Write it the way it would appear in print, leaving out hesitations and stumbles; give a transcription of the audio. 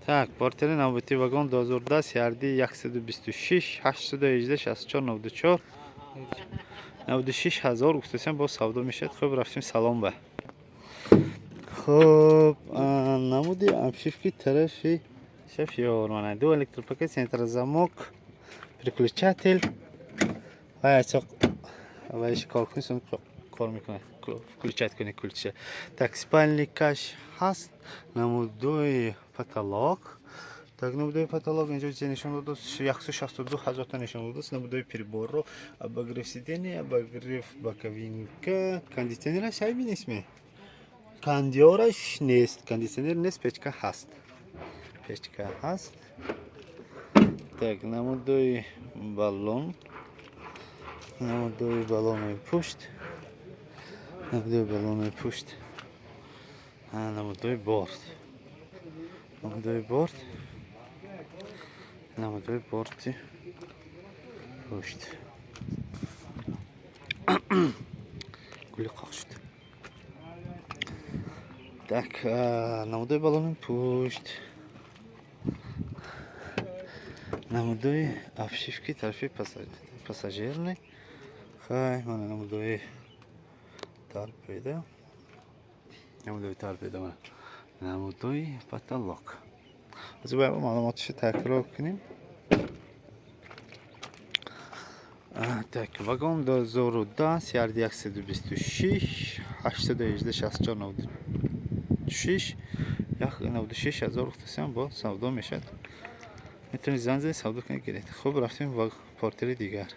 Так, портери навбати вагон 2010, CRD 126, 818 64 94, 96 ҳазор гуфтасем, боз савдо мешавад. Хуб, рафтем салон ба. Хуб, намуди обшивки тарафи шофёр, мана ду электропакет, центрозамок, переключатель ва ачоқ вайш кор кунӣ, сон кор мекунад, включать кунӣ ключа. Так, спальникаш ҳаст, намудои потолок. Так, намудои потолок инҷо че нишон додааст? 162 ҳазорта нишон додааст. Намудои приборро, обогрев сидения, обогрев боковинка, кондиционераш айби нестме? Кондиораш нест, кондиционер нест, печка ҳаст. Печка ҳаст. Так, намудои баллон, намудои баллонои пушт, намудои баллонои пушт, намудои борт, намудои борт, намудои борти пушт. Гули қоқ шуд. Так, намудои баллони пушт, намудои обшивки тарафи пассажирный. Хай, мана намудои торпеда, намудои торпеда, мана намудои потолок. Аз бояд маълумоташо такрор кунем. Так, вагон 2010, CRD 126, 818 64 96, 96 ҳазор гуфтасем, бо савдо мешавад. Метавонед занг занед, савдо кунед, гиред. Хуб, рафтем портери дигар.